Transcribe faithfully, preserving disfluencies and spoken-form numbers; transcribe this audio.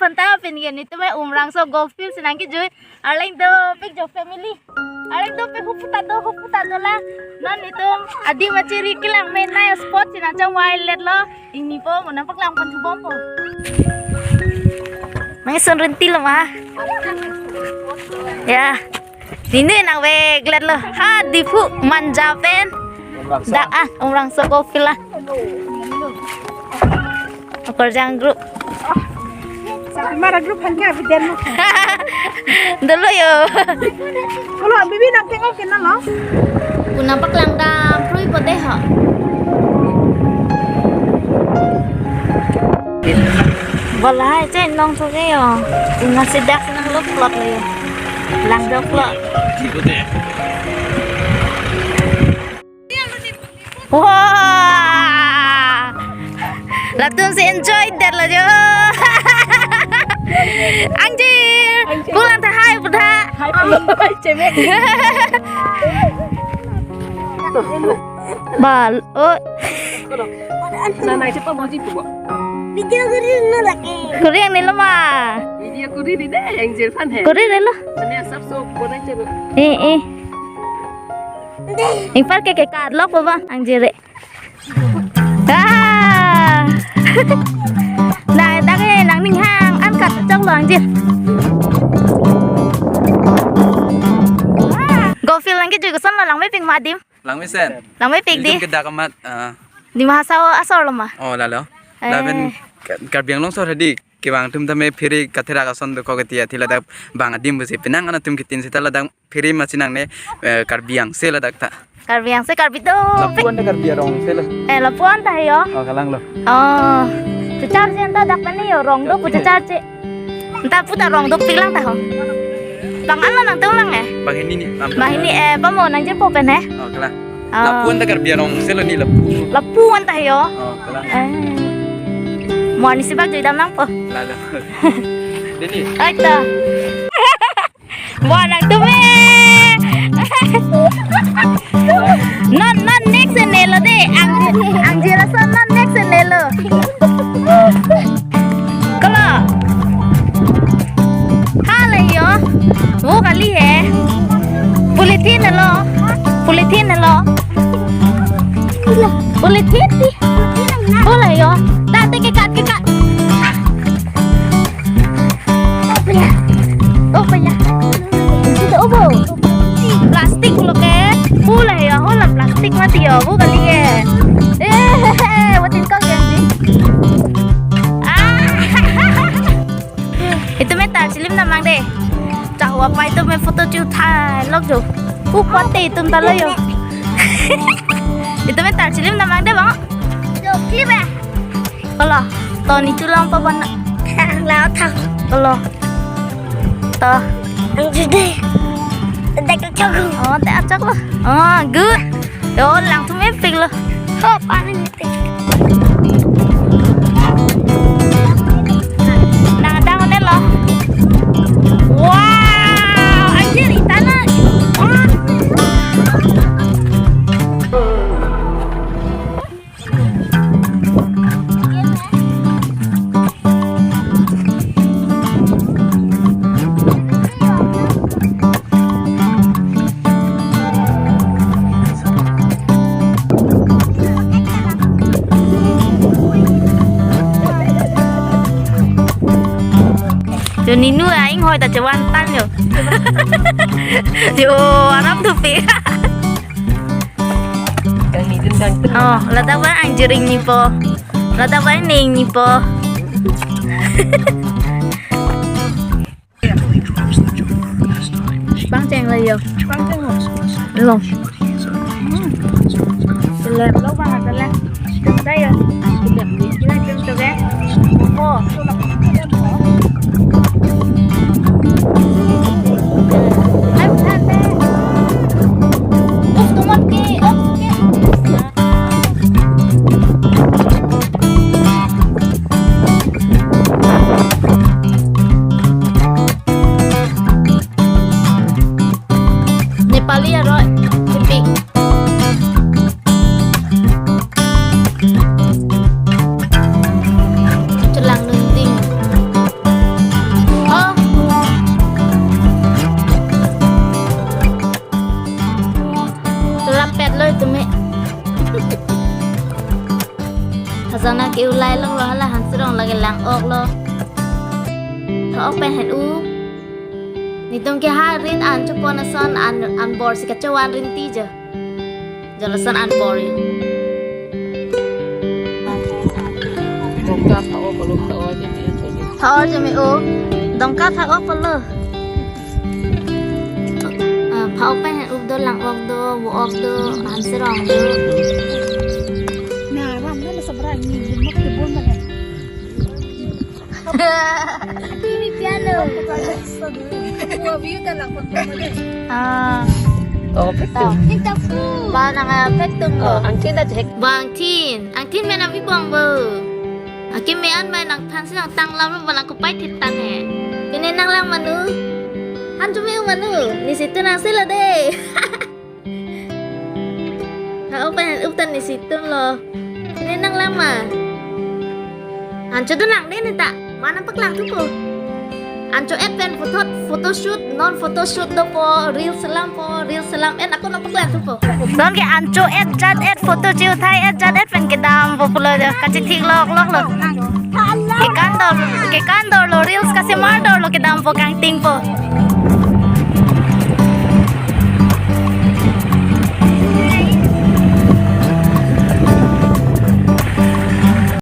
Anta pen ke nelitum Umrangso Golf Field si nangkejui. Arleng dopik jo family. Arleng dopik hupu ta do, hupu ta do la. Non nelitum adim achiri kelang menei spot si nangchongvailetlo. Ingnipo mo nangpaklang pon thubompo. Nangsun rinti lo ma. Ya. Nini nangvekletlo. Ha Diphu Manja pen. Dak ah, Umrangso Golf Field ah. Okorjang group. Mara group hangke abiden mo. Dolo yo. Kalau bibi nangtengok kena lo. Puna paklang dam prui pote ho. Balai che nong so ke yo. Puna sidak nanglo plot lo yo. Lang dok lo. Wah. Latum si enjoy det lo jo. Angjir. Pulang ta hai putha. Hai pulang. Hai cemek. Bal. Oh. Na na cepat mau jitu. Video kuri na lagi. Kuri yang nilo ma. Video kuri ni deh yang jelfan he. Kuri nilo. Ini asap so kuri celo. Eh eh. Ingpar ke ke karlo po ba angjir re. Ah. Nah, tang eh nangning hang an kat chok lo angjir. Golf Field nangkejui koson lo, langmepik ma adim. Langmesen. Langmepik di. Nelitum ke dak amat, ah. Di Mahasao asor lo ma. Oh, lalo. Eh. Lapen Ka-, Karbi Anglong asor hadi. Kevang atum tame phere katherak ason dokok ketia thila dak bang adim pusi penang an atum kitin seta ladak phere machinang ne, eh, Karbi Anglong si ladak ta. Karbi Anglong si Karbi do. Lapu-an ta Karbi arong si lo. Eh, lapu-an ta yo. Oh, kalang lo. Oh. Chechar che anta dak pani yo rong do pu chechar che. Anta pu ta rong dopik lang ta ho. Bang an lo nangtum lang eh. Bang ini ni. Bang ini eh pamo nangjirpo pen eh. Oh, kalang. Ah. Lapu-an ta Karbi arong si lo ni lapu. Lapu-an ta yo. Oh, kalang. Eh. Mo arnisi bak juidam nangpo. Lalo. Dini. Ai ta. Mo nangtum eh. Non non next ne lo de. Ang angjir ason non next ne lo. Kolo. Hala yo. Wo kali he. Polythene lo. Polythene lo. Polythene ti. Hala yo. Tate kekat kekat. Opo ya? Opo ya? Sita opo? Plastik lo ke. Hala ya, hala plastik mati ya, wo kali ke. Eh, watin kok ya sih. Ah. Itum me tar chilim damnang de. Chahwa pai itum me photo chu thai lok jo. Hu pate itum ta lo yo. Itum me tar chilim damnang de bang. Jo, clip eh. Kolo, to ni chulong pa bon. Lao thang. Kolo. To. Ang jude. Dak chok. Oh, dak chok lo. Oh, good. Yo, langtum epik lo. Ho, pani ni pik. Nang dang ne lo. Wow, anjir itana. Jo ninu aing hoi ta chevan tan jo. Jo aram thupi. Kang ni dun kang tun. Oh, ladak ba angjir ingnipo. Ladak ba ning nipo. Bang cheng la yo. Bang cheng lo. Lo. Hmm. Lem lo bang ada lem. Tum ta yo. Ina tum to ke. Oh. Ai, ai, ai. Uf, tumot ke. Uf, ke. Nepali aroi, tipik. Chelang nunding. Ke ulai longlo hala Hanserong lake lang-ok lo. Pha-ok pen hen-up. Netum ke ha rit an chopon ason an, anbor si kachovan rinti jo. Jo lason anbor jo. Dongka pha-ok palo, pha-ok jeme. Pha-ok jeme o. Dongka pha-ok palo. Ah, pha-ok pen hen-up do, lang-ok do, vo-ok do, Hanserong do. Na ram na sabra ni mak ke bon ba. Ini piano. Wa view ta lang pon pon. Ah. Oh, petung. Petung. Ba nang, ah, petung. Oh, angthin ta cek. Bang thin, angthin mena bi bang bo. Akeme an mai nangthan si nangtang lam lo, ba nang kopai thit tan he. Pini nang lang manu. Han chumi manu. Nisi tu nang sila de. Ha, open, open nisi tun lo. Pini nang lang ma. Ancho tu nang de ne ta. Ma nang paklang thupo. Ancho-et pen photo, photoshoot, non photoshoot dopo, reels selampo, reels selam-et ako nang paklang thupo. Lason ke ancho-et jat-et photo chiu thai-et jat-et pen kedampo pulo jo, kachithik lok lok lo. Kekan dor, kekan dor lo, reels kasemar dor lo, kedampo kangtingpo.